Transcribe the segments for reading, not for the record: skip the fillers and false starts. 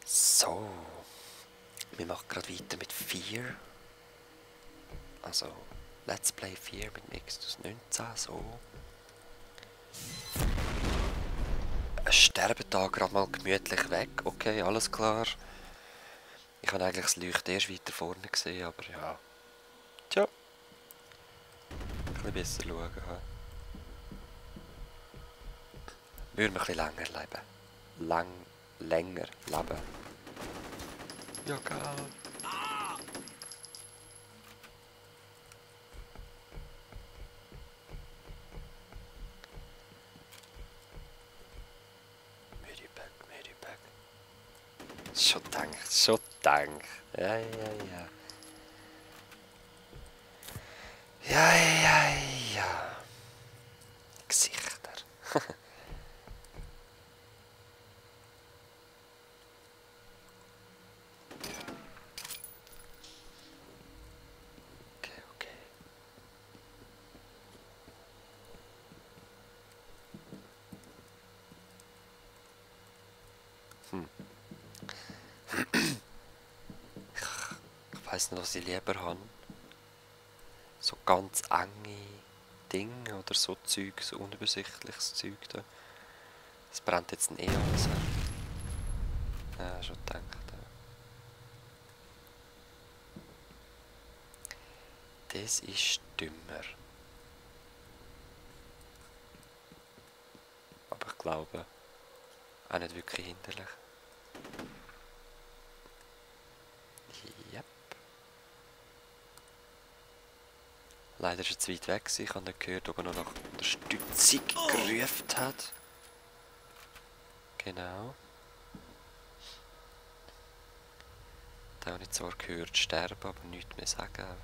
So, wir machen gerade weiter mit 4. Also, Let's Play 4 mit Nexus 19, so. Sterben da gerade mal gemütlich weg, okay, alles klar. Ich habe eigentlich das Leuchten erst weiter vorne gesehen, aber ja. Tja. Ein bisschen besser schauen. Würden wir ein bisschen länger leben. Länger leben. Ja, geil. Medipack. Schon gedacht. Ja. Ja. Gesichter. Okay. Ich weiss nicht, was ich lieber habe. So ganz enge Dinge oder so Zeug, so unübersichtliches Zeug da. Es brennt jetzt ein alles. Ja, schon gedacht. Ja. Das ist dümmer. Aber ich glaube, auch nicht wirklich hinderlich. Yep. Leider ist er zu weit weg. Ich habe nicht gehört, ob er noch nach Unterstützung gerufen hat. Genau. Da habe ich zwar gehört sterben, aber nichts mehr sagen.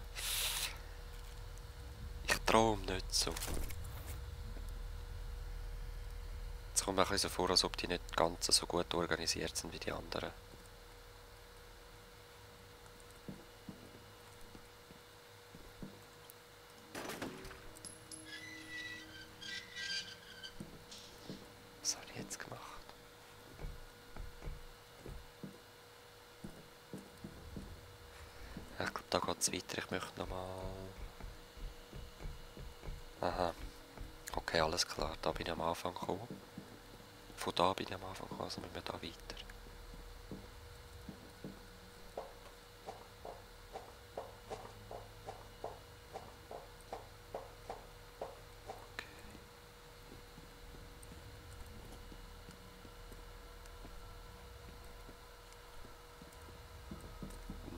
Ich traue ihm nicht so. Es kommt mir ein bisschen so vor, als ob die nicht ganz so gut organisiert sind wie die anderen. Was habe ich jetzt gemacht? Ich glaube, da geht es weiter. Ich möchte nochmal... Aha. Okay, alles klar. Da bin ich am Anfang gekommen. Von da bin ich am Anfang gekommen, also müssen wir da weiter.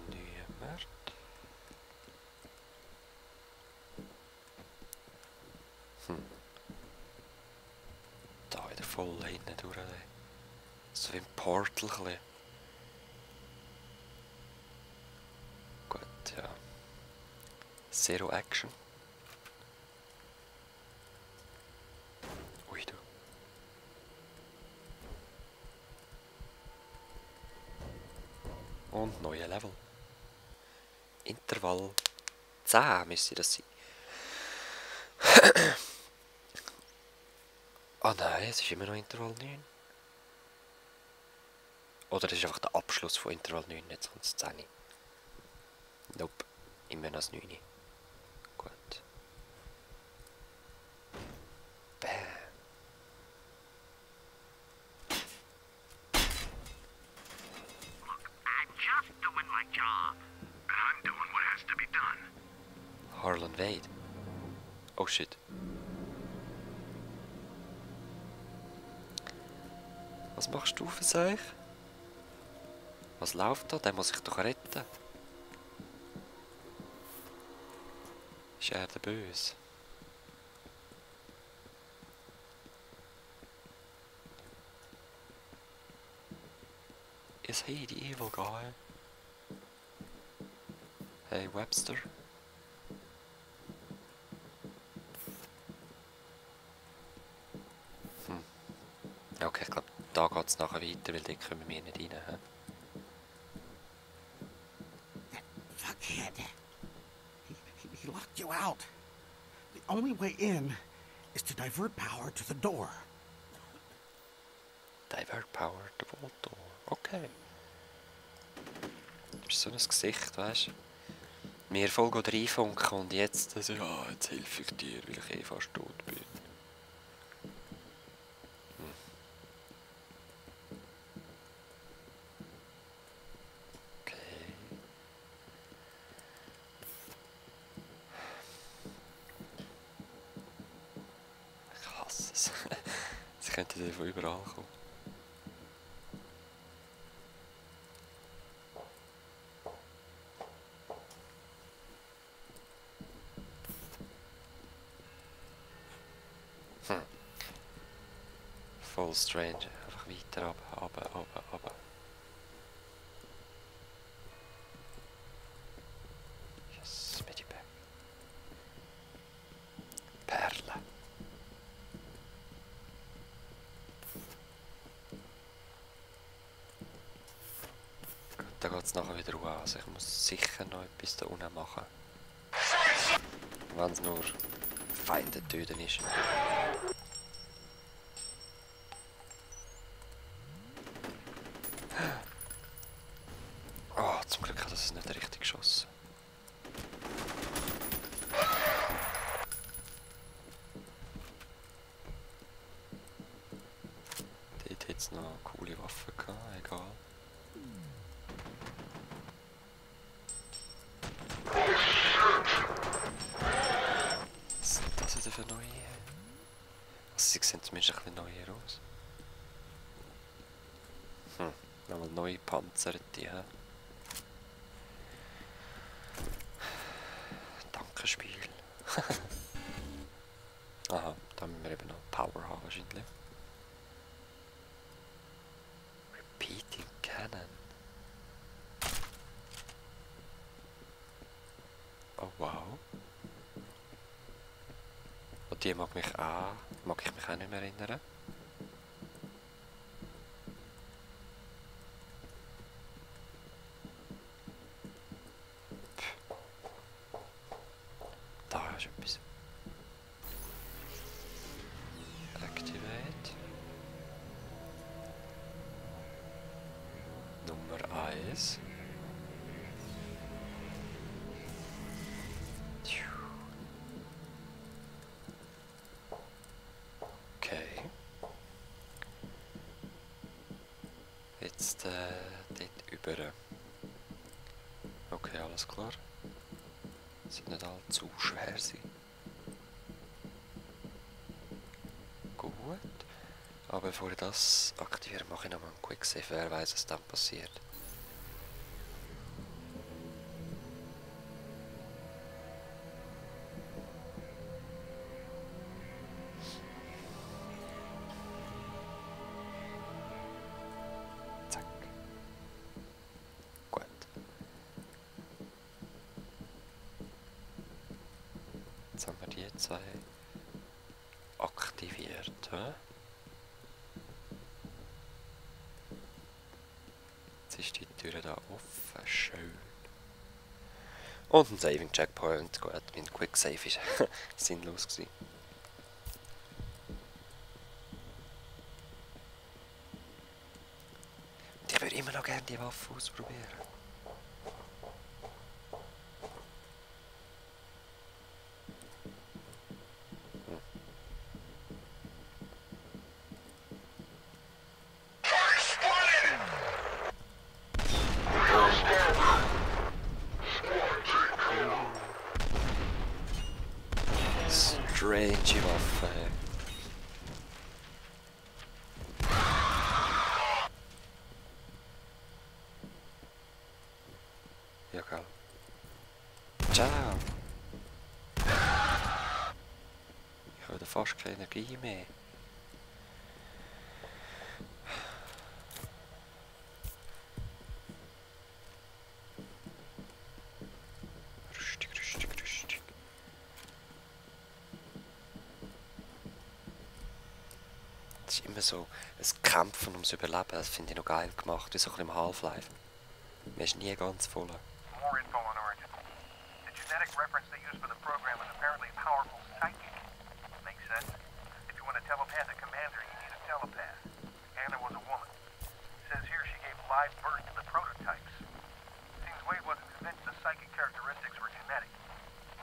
Niemand. Da wieder voll hinten durch. So wie ein Portal. Bisschen. Gut, ja. Zero Action. Ui, du. Und neue Level. Intervall 10 müsste das sein. Ah nein, es ist immer noch Intervall 9. Oder das ist einfach der Abschluss von Intervall 9, jetzt kommt es 10. Nope, immer noch das 9. Gut. Bam. I'm just doing my job. I'm doing what has to be done. Harlan Wade. Oh shit. Was machst du für sich? Was läuft da? Der muss sich doch retten. Ist er der Böse? Is he the evil guy? Hey Webster. Okay, ich glaube, da geht es nachher weiter, weil dort kommen wir nicht rein. He? That fuckhead. He locked you out. The only way in is to divert power to the door. Divert power to the vault door. Okay. Du bist so ein Gesicht, weißt du? Mir voll reinfunken und jetzt, also, ja, jetzt helfe ich dir, weil ich eh fast tot bin. Okay. Ich hasse es. Sie könnten von überall kommen. Voll strange. Einfach weiter runter. Yes, Medibag. Perle. Gut, da geht es nachher wieder an. Also ich muss sicher noch etwas da unten machen. Wenn es nur Feinde töten ist. Oh, zum Glück hat es nicht richtig geschossen. Dort hat es noch coole Waffen gehabt, egal. Was sind das wieder für neue? Also sie sehen zumindest ein bisschen neuer aus. Nochmal neue Panzer, die. Danke, Spiel. Aha, da müssen wir eben noch Power haben wahrscheinlich. Repeating Cannon. Oh wow. Und die mag ich mich auch nicht mehr erinnern. Da ist etwas. Activate. Nummer 1. Okay. Jetzt dort über. Okay, alles klar. Es sollte nicht allzu schwer sein. Gut. Aber bevor ich das aktiviere, mache ich nochmal einen Quick Save. Wer weiß, was dann passiert. Zack. Gut. Jetzt haben wir die zwei aktiviert. Jetzt ist die Tür da offen. Schön. Und ein Saving Checkpoint. Gut, mein Quick Save ist sinnlos gewesen. Und ich würde immer noch gerne die Waffe ausprobieren. Strange Waffe. Ja, geil. Ciao. Ich habe fast keine Energie mehr. Rüstig. Es ist immer so ein Kämpfen ums Überleben. Das finde ich noch geil gemacht. Wie so ein bisschen im Half-Life. Man ist nie ganz voll. More info on Origin. The genetic reference they use for the program is apparently a powerful psychic. Makes sense. If you want a telepathic commander, you need a telepath. Anna was a woman. Says here she gave live birth to the prototypes. Seems psychic characteristics were genetic.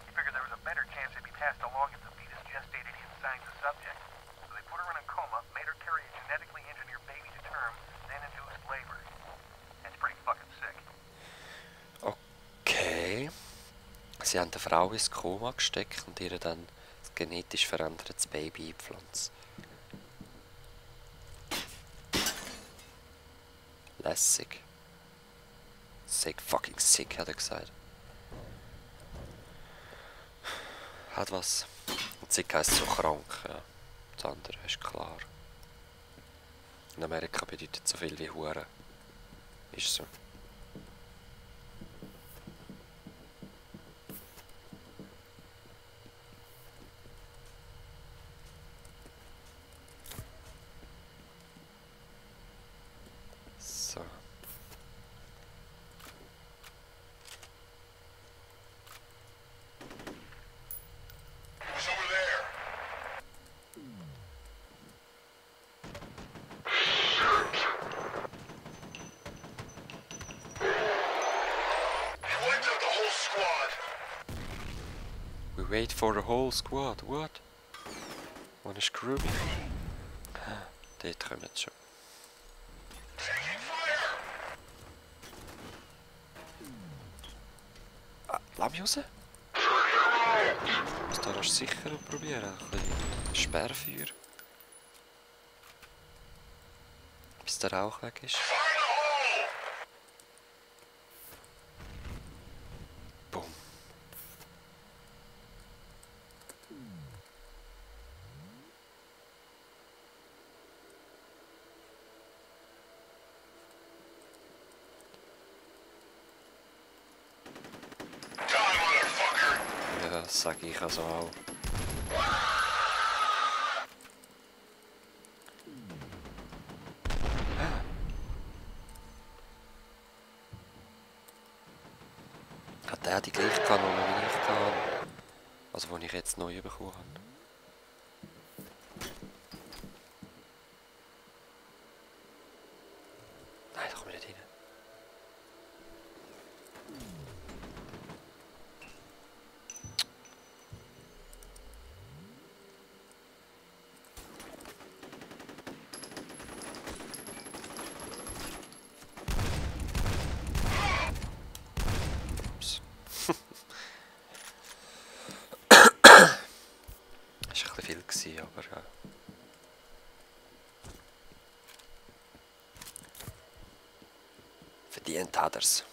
He figured there was a better chance they'd be passed along if the fetus gestated inside the subject. So they put her in a coma, made her carry a genetically engineered baby to term, then induced labor. That's pretty fucking sick. Okay. Sie haben eine Frau ins Koma gesteckt und ihr dann ein genetisch verändertes Baby eingepflanzt. Lässig. Sick, fucking sick, hat er gesagt. Hat was. Und sick heisst so krank, ja. Das andere ist klar. In Amerika bedeutet so viel wie Hure. Ist so. So. Who's over there? You wiped out the whole squad. We wait for the whole squad. What? Wanna screw me? Dort kommen sie schon. Taking fire. Lass mich raus. Das da kannst du sicher probieren. Ein bisschen Sperrfeuer. Bis der Rauch weg ist. Fire in the hole. Bumm. Die, motherfucker. Ja, das sag ich also auch. Hat der die gleiche Kanone wie ich kann? Also, die ich jetzt neu bekommen habe. Nein, da komme ich nicht rein. Ups. Ist ein bisschen viel gewesen, aber ja. Verdient hat er's.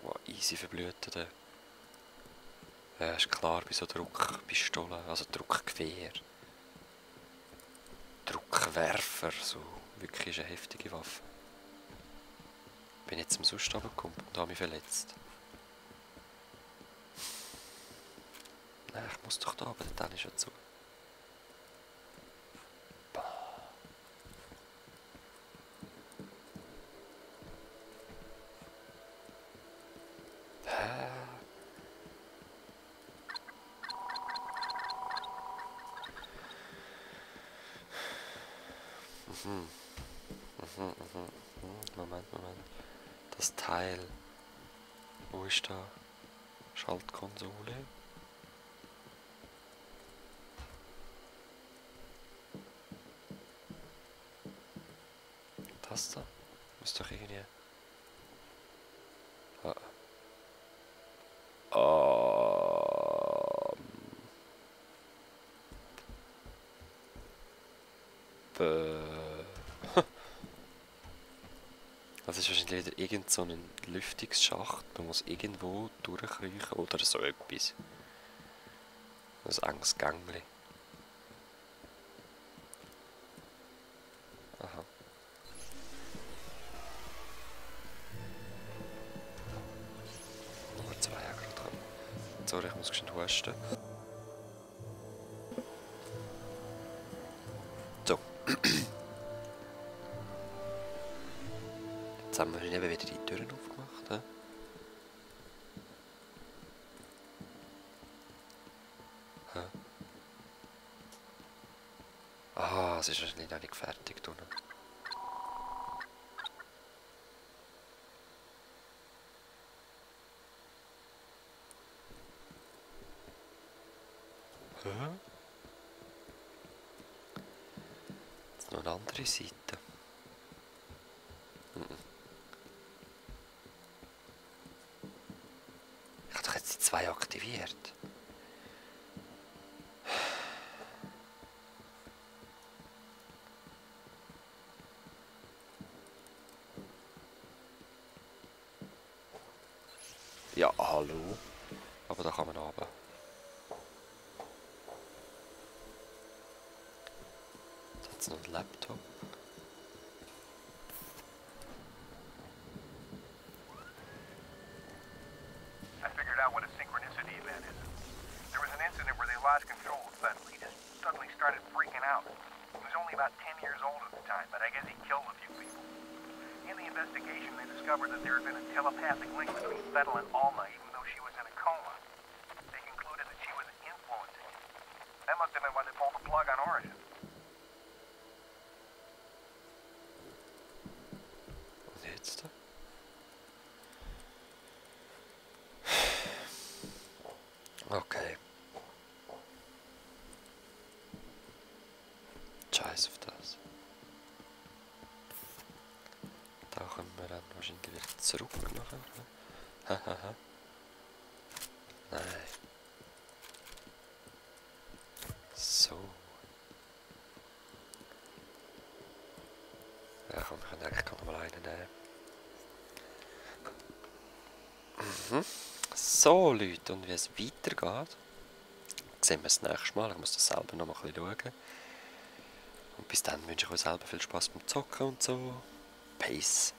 Wow, easy verblühten. Ja, ist klar, bei so Druckpistolen, also Druckgewehr. Druckwerfer, so wirklich ist eine heftige Waffe. Bin jetzt zum Sonst runtergekommen und habe mich verletzt. Nein, ich muss doch da, aber dann ist er zu. Moment. Das Teil. Wo ist da? Schaltkonsole. Das da? Muss doch irgendwie. Das ist wahrscheinlich wieder irgend so ein Lüftungsschacht. Man muss irgendwo durchkriechen oder so etwas. Ein enges Gängli. Aha. Nummer 2 hat gerade dran. Sorry, ich muss schnell husten. So. Jetzt haben wir eben wieder die Türen aufgemacht. He? Ah, es ist wahrscheinlich noch nicht fertig. andere Seite. Ich habe doch jetzt die 2 aktiviert. Ja, hallo. Aber da kann man runter. Da hat es noch einen Laptop. I figured out what a synchronicity event is. There was an incident where they lost control of Fettel. He just suddenly started freaking out. He was only about 10 years old at the time, but I guess he killed a few people. In the investigation, they discovered that there had been a telepathic link between Fettel and Alma, even though she was in a coma. They concluded that she was influencing him. That must have been why they pulled the plug on Origin. Und jetzt? Okay. Scheiß auf das. Da kommen wir dann wahrscheinlich wieder zurück nachher. Hahaha. Nein. So. Ja, komm, wir können eigentlich noch mal einen nehmen. So, Leute, und wie es weitergeht, sehen wir das nächste Mal. Ich muss das selber noch mal ein bisschen schauen. Und bis dann wünsche ich euch selber viel Spaß beim Zocken und so. Peace.